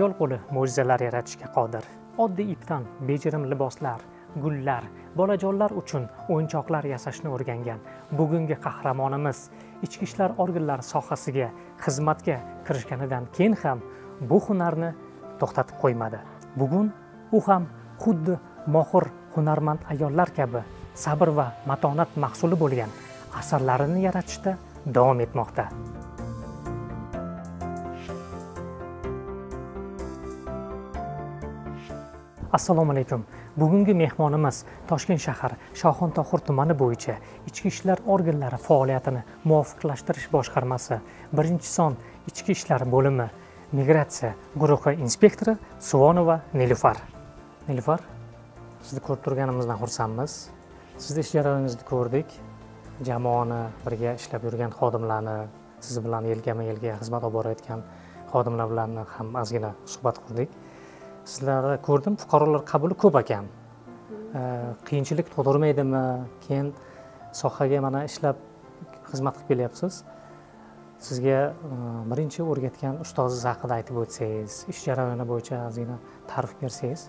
Ayol qo'li mo'jizalar yaratishga qodir. Oddiy ipdan bejirim liboslar, gullar, bolajonlar uchun o'yinchoqlar yasashni o'rgangan bugungi qahramonimiz ichki ishlar organlari sohasiga xizmatga kirishganidan keyin ham bu hunarni to'xtatib qo'ymadi. Bugun u ham xuddi mohir hunarmand ayollar kabi sabr va matonat mahsuli bo'lgan asarlarini yaratishda davom etmoqda. Assalomu alaykum. Bugungi mehmonimiz Toshkent shahar Shayxontohur tumani bo'yicha Ichki ishlar organlari faoliyatini muvofiqlashtirish boshqarmasi 1-son ichki ishlar bo'limi migratsiya guruhi inspektori Suvonova Nilufar. Nilufar, sizni ko'rib turganimizdan xursandmiz. Sizni ish jarayoningizni ko'rdik. Jamoani birga ishlab yurgan xodimlarni, siz bilan yelkama-yelka xizmat olib borayotgan xodimlar bilan ham ozgina suhbat qurdik. Sizlarni ko'rdim, fuqarolar qabuli ko'p ekan. Qiyinchilik tug'dirmaydimi? Keyin sohaga mana ishlab xizmat qilib kelyapsiz. Sizga birinchi o'rgatgan ustozingiz haqida aytib o'tsangiz, ish jarayoni bo'yicha ozgina ta'rif bersangiz.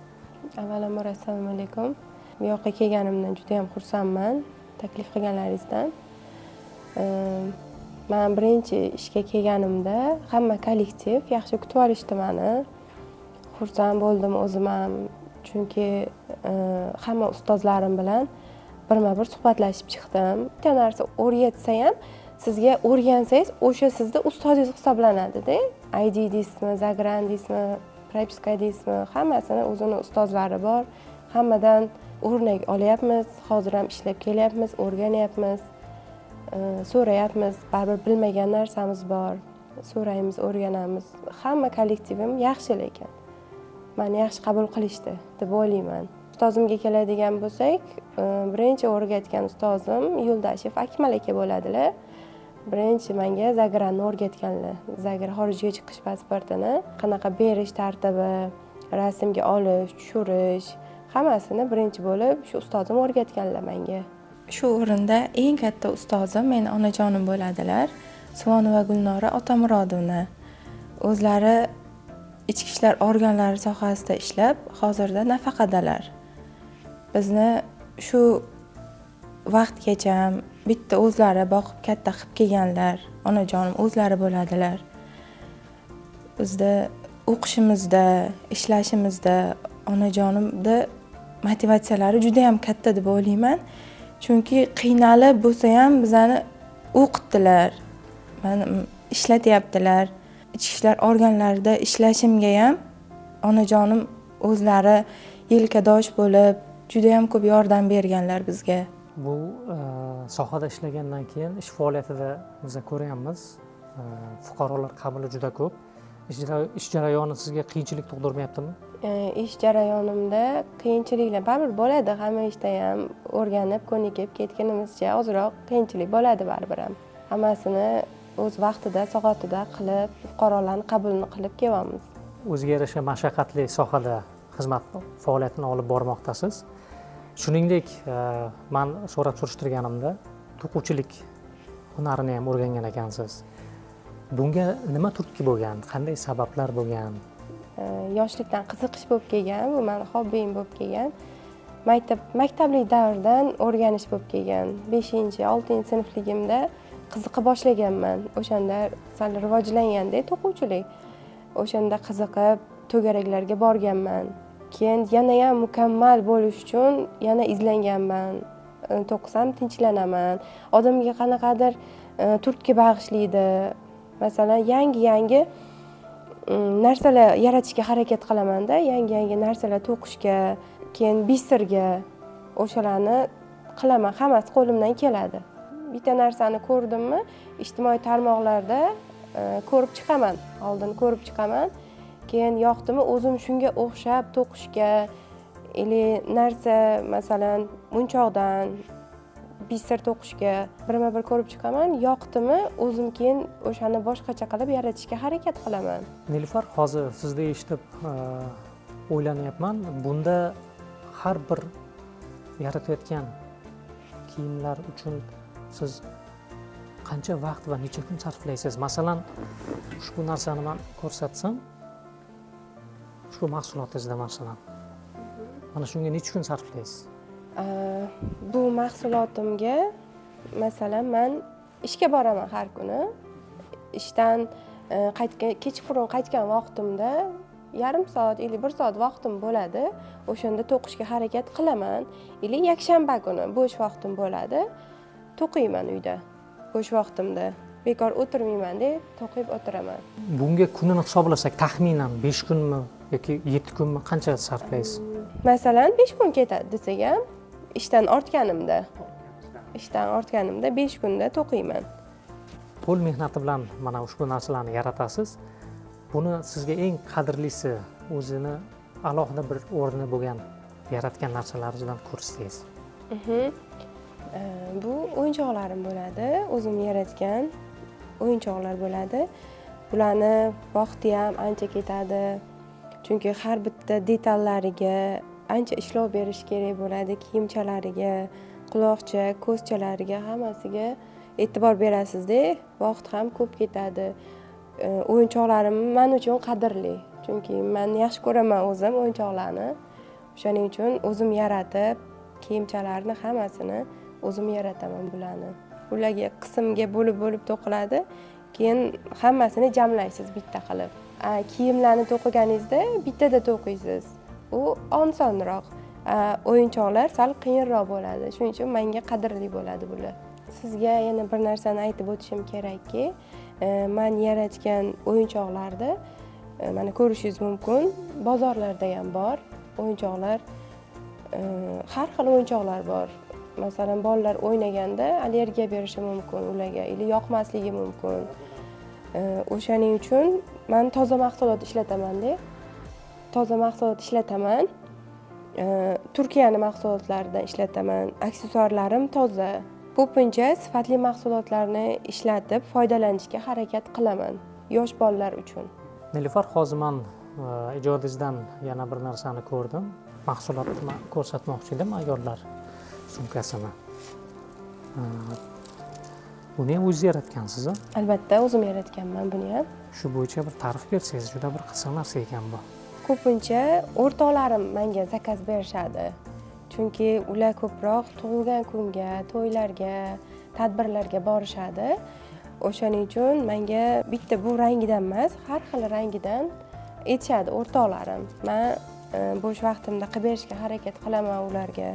Avvalambor assalomu alaykum. Bu yoqqa kelganimdan juda ham xursandman, taklif qilganlaringizdan. Man birinchi ishga kelganimda hamma kollektiv yaxshi kutib olishdi mani. Xursand bo'ldim o'zim ham, chunki hamma ustozlarim bilan birma-bir suhbatlashib chiqdim. Bitta narsa o'rgatsa ham, sizga o'rgansangiz, o'sha sizni ustozingiz hisoblanadi-da. ID deysizmi, загран deysizmi, propiska deysizmi, hammasini o'zini ustozlari bor. Hammadan o'rnak olyapmiz, hozir ham ishlab kelyapmiz, o'rganyapmiz, so'rayapmiz, baribir bilmagan narsamiz bor, so'raymiz, o'rganamiz. Hamma kollektivim yaxshi, lekin mani yaxshi qabul qilishdi deb o'ylayman. Ustozimga keladigan bo'lsak, birinchi o'rgatgan ustozim Yo'ldashev Akmal aka bo'ladilar. Birinchi menga загран ni o'rgatganlar. Загран xorijga chiqish pasportini qanaqa berish tartibi, rasmga olish, tushirish, hammasini birinchi bo'lib shu ustozim o'rgatganlar menga. Shu o'rinda eng katta ustozim meni onajonim bo'ladilar. Suvonova Gulnora Otamurodovna. O'zlari ichki ishlar organlari sohasida ishlab, hozirda nafaqadalar. Bizni shu vaqtgacha bitta o'zlari boqib katta qilib kelganlar, onajonim o'zlari bo'ladilar. Bizda o'qishimizda, ishlashimizda onajonimda motivatsiyalari juda ham katta deb o'ylayman. Chunki qiynalib bo'lsa ham bizani o'qitdilar, mana ishlatyaptilar. Ichki ishlar organlarida ishlashimga ham onajonim o'zlari yelkadosh bo'lib, juda ham ko'p yordam berganlar bizga. Bu sohada ishlagandan keyin ish faoliyatida biz ko'ryapmiz, fuqarolar qabuli juda ko'p. Ish jarayoni sizga qiyinchilik tug'dirmayaptimi? Ish jarayonimda qiyinchiliklar baribir bo'ladi, hamma ishda ham o'rganib, ko'nikib ketganimizcha ozroq qiyinchilik bo'ladi baribir ham. Hammasini o'z vaqtida, soatida qilib, fuqarolarni qabulini qilib kelyapmiz. O'ziga yarasha mashaqqatli sohada xizmat faoliyatini olib bormoqdasiz. Shuningdek, man so'rab surishtirganimda to'quvchilik hunarini ham o'rgangan ekansiz. Bunga nima turtki bo'lgan? Qanday sabablar bo'lgan? Yoshlikdan qiziqish bo'lib kelgan, bu mani hobbiyim bo'lib kelgan. Maktablik davrdan o'rganish bo'lib kelgan. 5-6-sinfligimda qiziqa boshlaganman. O'shanda sal rivojlanganda to'quvchilik. O'shanda qiziqib to'garaklarga borganman. Keyin yana ham mukammal bo'lish uchun yana izlanganman. To'qisam tinchlanaman. Odamga qanaqadir turtki bag'ishlaydi. Masalan, yangi-yangi narsalar yaratishga harakat qilamanda, yangi-yangi narsalar to'qishga, keyin biserga, o'shalarni qilaman, hammasi qo'limdan keladi. Bitta narsani ko'rdimmi, ijtimoiy tarmoqlarda ko'rib chiqaman, oldin ko'rib chiqaman. Keyin yoqdimi, o'zim shunga o'xshab to'qishga или narsa, masalan, munchoqdan biser to'qishga birma-bir ko'rib chiqaman, yoqdimi, o'zim keyin o'shani boshqacha qilib yaratishga harakat qilaman. Nilufar, hozir sizni eshitib o'ylanyapman. Bunda har bir yaratayotgan kiyimlar uchun siz qancha vaqt va necha kun sarflaysiz? Masalan, ushbu narsani man ko'rsatsam, Ushbu mahsulotingizda, masalan, mana shunga necha kun sarflaysiz? Bu mahsulotimga, masalan, man ishga boraman har kuni. Ishdan qaytgan, kechqurun qaytgan vaqtimda yarim soat или bir soat vaqtim bo'ladi, o'shanda to'qishga harakat qilaman. Или yakshanba kuni bo'sh vaqtim bo'ladi, to'qiyman uyda bo'sh vaqtimda, bekor o'tirmaymanda, to'qib o'tiraman. Bunga kunini hisoblasak, taxminan 5 kunmi yoki 7 kunmi, qancha sarflaysiz? Masalan, 5 kun ketadi desak ham, ishdan ortganimda 5 kunda to'qiyman. Qo'l mehnati bilan mana ushbu narsalarni yaratasiz. Buni sizga eng qadrlisi, o'zini alohida bir o'rni bo'lgan yaratgan narsalaringizdan ko'rsatsangiz. Bu o'yinchoqlarim bo'ladi, o'zim yaratgan o'yinchoqlar bo'ladi. Bularni vaqti ham ancha ketadi, chunki har bitta detallariga ancha ishlov berish kerak bo'ladi. Kiyimchalariga, quloqcha, ko'zchalariga, hammasiga e'tibor berasizda, vaqt ham ko'p ketadi. O'yinchoqlarim man uchun qadrli, chunki man yaxshi ko'raman o'zim o'yinchoqlarni. O'shaning uchun o'zim yaratib, kiyimchalarni hammasini o'zim yarataman bularni. Ularga qismga bo'lib bo'lib to'qiladi, keyin hammasini jamlaysiz bitta qilib. Kiyimlarni to'qiganingizda bittada to'qiysiz, u osonroq. O'yinchoqlar sal qiyinroq bo'ladi, shuning uchun menga qadrli bo'ladi bular. Sizga yana bir narsani aytib o'tishim kerakki, man yaratgan o'yinchoqlarni mana ko'rishingiz mumkin, bozorlarda ham bor o'yinchoqlar. Har xil o'yinchoqlar bor. Masalan, bolalar o'ynaganda allergiya berishi mumkin ularga или yoqmasligi mumkin. O'shaning uchun man toza mahsulot ishlatamanda, toza mahsulot ishlataman. Turkiyani mahsulotlaridan ishlataman, aksessuarlarim toza. Ko'pincha sifatli mahsulotlarni ishlatib foydalanishga harakat qilaman yosh bolalar uchun. Nilufar, hozir man ijodingizdan yana bir narsani ko'rdim. Mahsulotni man ko'rsatmoqchi edim, ayollar sumkasini. Buni ham o'zingiz yaratgansiz a? Albatta, o'zim yaratganman buni ham. Shu bo'yicha bir ta'rif bersangiz, juda bir qiziq narsa ekan bu. Ko'pincha o'rtoqlarim menga заказ berishadi, chunki ular ko'proq tug'ilgan kunga, to'ylarga, tadbirlarga borishadi. O'shaning uchun menga bitta bu rangidan emas, har xil rangidan aytishadi o'rtoqlarim. Man bo'sh vaqtimda qilib berishga harakat qilaman ularga.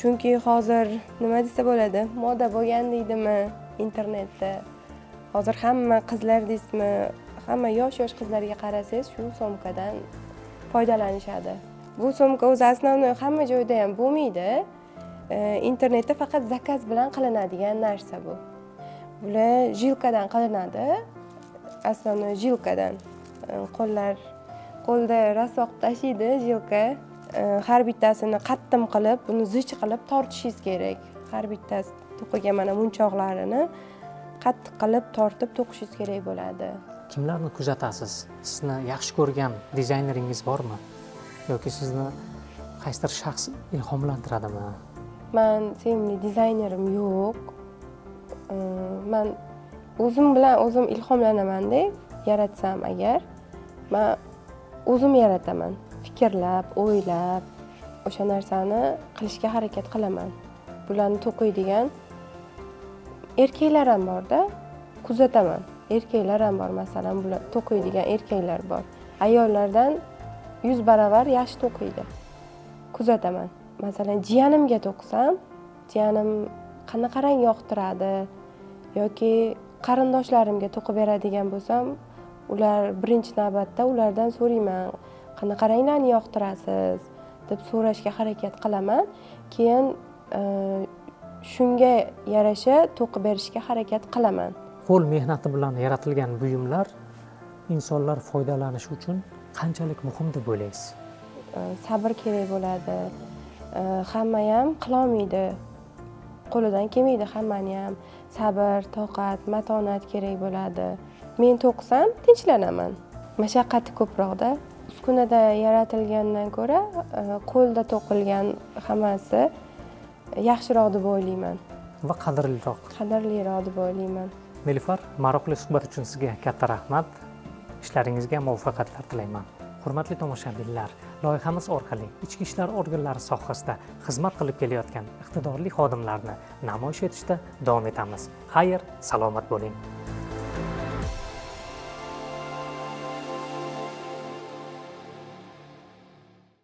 Chunki hozir, nima desa bo'ladi, moda bo'lgan deydimi, internetda hozir hamma qizlar deysizmi, hamma yosh yosh qizlarga qarasangiz, shu sumkadan foydalanishadi. Bu sumka o'zi основной hamma joyda ham bo'lmaydi. Internetda faqat заказ bilan qilinadigan narsa bu. Bular жилка dan qilinadi, основной жилка dan. Qo'llar, qo'lda rasvo qilib tashiydi жилка. Har bittasini qattim qilib, buni zich qilib tortishingiz kerak. Har bittasi to'qigan mana munchoqlarini qattiq qilib tortib to'qishingiz kerak bo'ladi. Kimlarni kuzatasiz? Sizni yaxshi ko'rgan dizayneringiz bormi yoki sizni qaysidir shaxs ilhomlantiradimi? Man sevimli dizaynerim yo'q. Man o'zim bilan o'zim ilhomlanamanda. Yaratsam agar, man o'zim yarataman, fikrlab, o'ylab, o'sha narsani qilishga harakat qilaman. Bularni to'qiydigan erkaklar ham borda, kuzataman, erkaklar ham bor. Masalan, bular to'qiydigan erkaklar bor, ayollardan 100 baravar yaxshi to'qiydi, kuzataman. Masalan, jiyanimga to'qisam, jiyanim qanaqa rang yoqtiradi yoki qarindoshlarimga to'qib beradigan bo'lsam, ular, birinchi navbatda ulardan so'rayman, qanaqa ranglarni yoqtirasiz deb so'rashga harakat qilaman. Keyin shunga yarasha to'qib berishga harakat qilaman. Qo'l mehnati bilan yaratilgan buyumlar insonlar foydalanishi uchun qanchalik muhim deb o'ylaysiz? Sabr kerak bo'ladi. Hamma ham qilolmaydi, qo'lidan kelmaydi hammani ham. Sabr, toqat, matonat kerak bo'ladi. Men to'qisam, tinchlanaman. Mashaqqati ko'proqda. Uskunada yaratilgandan ko'ra qo'lda to'qilgan hammasi yaxshiroq deb o'ylayman. Va qadrliroq. Qadrliroq deb o'ylayman. Nilufar, maroqli suhbat uchun sizga katta rahmat. Ishlaringizga muvaffaqiyatlar tilayman. Hurmatli tomoshabinlar, loyihamiz orqali ichki ishlar organlari sohasida xizmat qilib kelayotgan iqtidorli xodimlarni namoyish etishda davom etamiz. Xayr, salomat bo'ling.